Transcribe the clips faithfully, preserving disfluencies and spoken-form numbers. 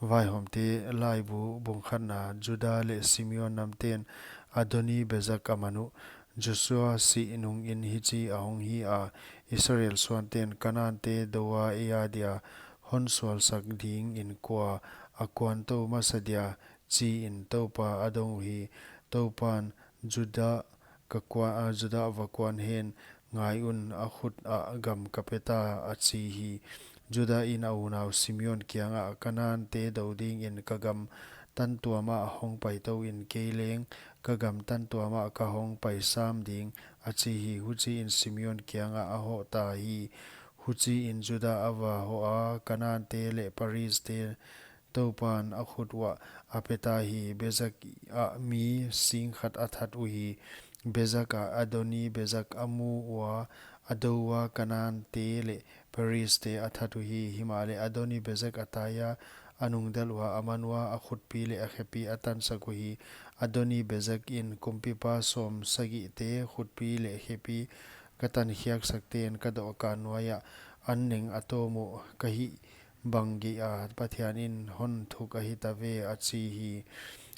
Vaihawmte Laibu, bung khatna. Juda leh Simeon namte'n Adoni-Bezek a man uh. Josua sih nungin hichi a hong hi a, Israel suante'n Kanaan-te dou a ei adia hon sualsak dingin kua a kuantou masa dia, chiin Toupa a dong uhi. Toupa'n, Juda ka kua-, a, Juda va kuan hen, ngai un, a khut ah gam ka peta, a chi hi. Juda in a unau Simeon kiangah, Kanaan-te dou dingin ka gam tantuam ah hong paitou in, kei leng ka gam tantuam ah ka hong pai sam ding, a chi hi. Huchiin Simeon kiangah a hohta hi. Huchiin Juda a va hoh a, Kanaan-te leh Periz-te Toupa'n a khut uah a peta hi. Bezek ah mi singkhat a that uhi. Bezek ah Adoni-Bezek a mu ua, a dou ua, Kanaan-te leh Periz-te a that uhi. Himahleh Adoni-Bezek a tai a, a nungdal ua, a man ua, a khutpi leh a khepi a tansak uhi. Adoni-Bezek in, Kumpipa sawmsagihte khutpi leh khepi ka tankhiaksakte'n ka dohkan nuai ah an neng a tawm uh ka hih bang geiha Pathian in hon thuk ahi ta ve, a chi hi.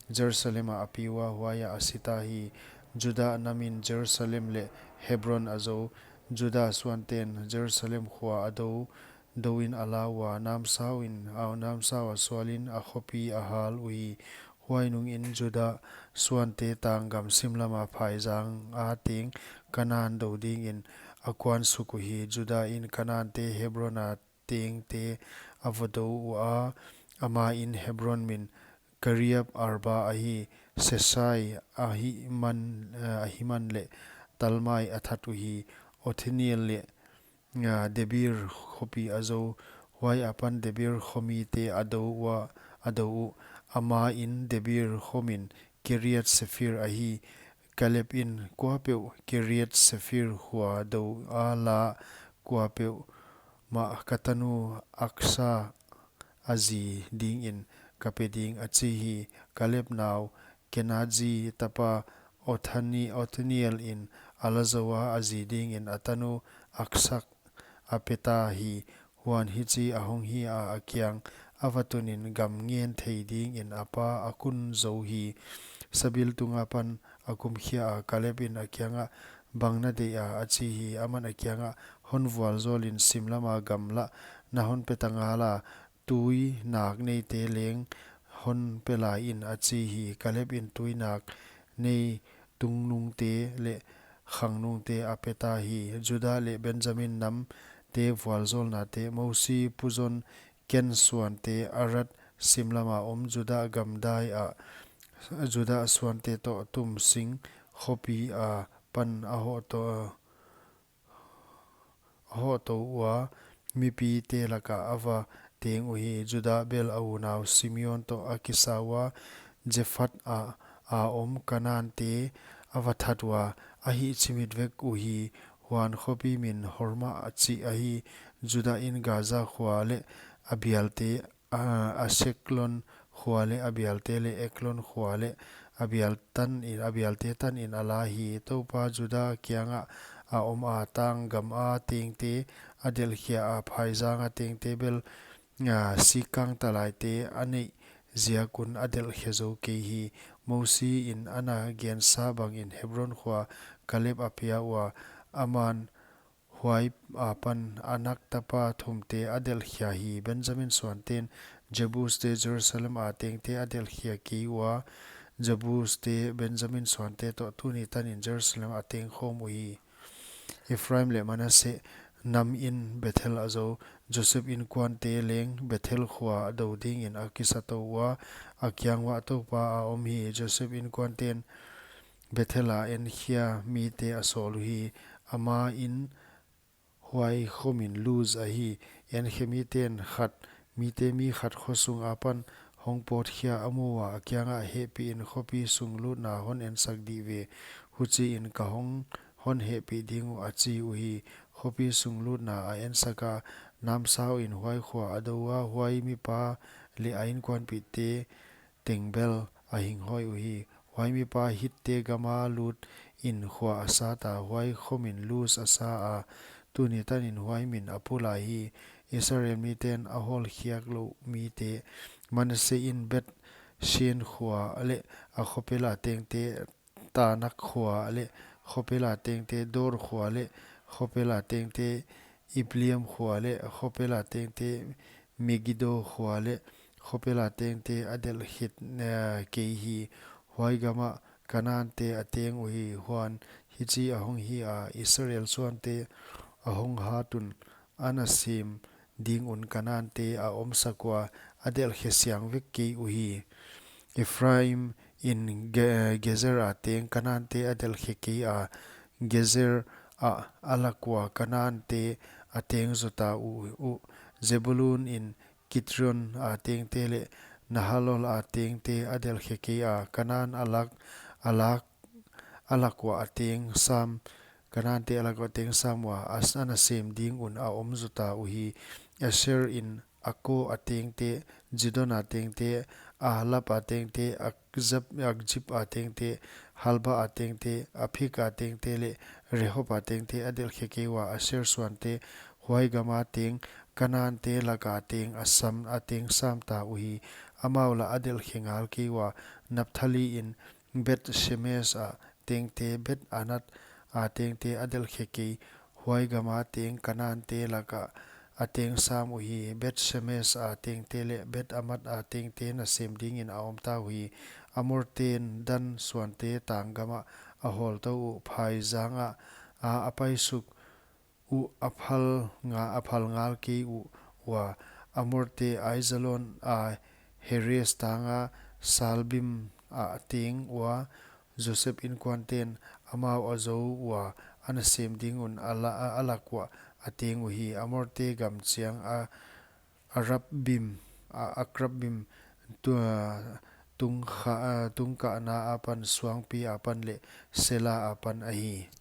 Jerusalem ah a pi ua, huaiah a si ta hi. Juda namin Jerusalem leh Hebron a zou. Juda suante'n Jerusalem khua a dou, dou in a la ua, namsau in, au, namsau a sualin a khopi a hal uhi. Huai nungin Juda suante tanggam simlama phaizang a teng Kanaan dou dingin a kuan suk uhi. Juda in Kanaan-te Hebron a tengte a va dou ua, ama in Hebron min Kiriath-arba ahi. Sesai Ahiman, eh, Ahiman leh Talmai a that uhi. Othniel leh, ah, Debir khopi a zou. Huai apan Debir khomite a dou ua, a dou uh. Ama in Debir khomin Kiriath-Sefer ahi. Kaleb in, Kuapeuh Kiriath-Sefer khua dou a la, kuapeuh mah ka tanu Aksa a zi dingin ka pe ding, a chi hi. Kaleb nau Kenazi tapa Othani-, Othniel in a la zou a, a zi dingin a tanu Aksa a peta hi. Huan hichi a hong hi a, a kiang a va tunin gam ngen thei dingin a pa a kun zou hi. Sabiltung apan a kumkhia a, Kaleb in a kiangah, Bang na deih a? a chi hi. Aman a kiangah, Hon vualzawlin simlama gam lah na hon pe ta ngal a, tui nak neite leng hon pe lai in, a chi hi. Kaleb in tui nak nei tungnungte leh khangnungte a peta hi. Juda leh Benjamin namte vualzawlnate. Mosi puzon Ken suante Arad simlama om Juda gamdai ah, Juda suante toh Tumsing khopi apan a hoh to-, a hohtou ua, mipite laka a va teng uhi. Juda bel a unau Simeon toh a kisa ua, Zefat ah a om Kanaante a va that ua, a hihchimit vek uhi. Huan khopi min Hormah a chih ahi. Juda in Gaza khua leh a bialte, a, Askelon khua leh a bialte leh Eglon khua leh a bial tanin, a bialte tanin a la hi. Toupa Juda kiangah a om a, tanggam a tengte a delhkhia a, phaizang a tengte bel, a, sikkang talaite a neih ziak un a delhkhia zou kei hi. Mosi in ana gensa bangin Hebron khua Kaleb a pia ua, aman huai apan Anak tapa thumte a delhkhia hi. Benjamin suanten Jebuste Jerusalem a tengte a delhkhia kei ua, Jebuste Benjamin suante toh tuni tanin Jerusalem a tengkhawm uhi. Ephraim leh Manasseh nam in Bethel a zou. Joseph inkuante leng Bethel khua dou dingin a kisatou ua, a kiang uah Toupa a om hi. Joseph inkuanten Bethel a enkhia mite a sawl uhi. Ama in huai khomin Luz ahi. Enkhe miten khat, mite mi khat khosung apan hong pawtkhia a mu ua, a kiangah, Hehpihin khopi sung lutna hon ensak dih ve, huchiin ka hong hon hehpih ding uh, a chi uhi. Khopi sung lutna a ensak a, namsau in huai khua a dou ua, huai mipa leh a inkuanpihte teng bel a hinghoih uhi. Huai mipa Hitte gama lutin khua a sat a, huai khomin Luz a sa a, tuni tanin huai min a pulak hi. Israel miten a hawlkhiak louh mite. Manasseh in Beth-shean khua leh a khopel a tengte, Taanak khua leh khopel a tengte, Dor khua leh khopel a tengte, Ibleam khua leh khopel a tengte, Megiddo khua leh khopel a tengte a delh khe, eh, kei hi. Huai gamah Kanante a teng uhi. Huan hichi a hong hi a, Israel suante a hong hat un, a nasem ding un Kanante a omsak ua, a delh khe siang vek kei uhi. Ephraim in Ge-, Gezer a teng Kanante a delh khe kei a, Gezer ah a lak ua Kanante a teng zota uh, uh. Zebulun in Kitrion a tengte leh Nahalol a tengte a delh khe kei a, Kanan a lak, a lak, a lak ua a teng sam, Kanante a lak ua a teng sam ua, a s-, a nasem ding un a om zota uhi. Asher in Akko a tengte, Zidon a tengte, Ahlab a tengte, Akzab, Akzib a tengte, Halba a tengte, Aphik a tengte leh Rehob a tengte a delh khe kei ua, Asher suante, huai gama teng, Kanante laka teng a sam, a teng sam ta uhi. Amau lah a delh khe ngal kei ua. Naphtali in Beth-shemesh a tengte, Beth-anath a tengte a delh khe kei. Huai gama teng Kanante laka a teng sam uhi. Beth-shemesh a tengte leh Beth-anath a tengte nasem dingin a om ta uhi. Amorten Dan suante tang gamah a hawl tou uh. Phaizang ah a, a paisuk uh, a phal nga, a phal ngal kei uh ua. Amorte Aizalon a Heres tanga Saalbim a teng ua. Joseph inkuanten amau a zou ua, a nasem ding un a la-, a, a lak ua a teng uhi. Amorte gam chiang a Arabbim, a, Akrabbim, tu-, tungkha-, a, tungkahna apan, suangpi apan leh Sela apan ahi.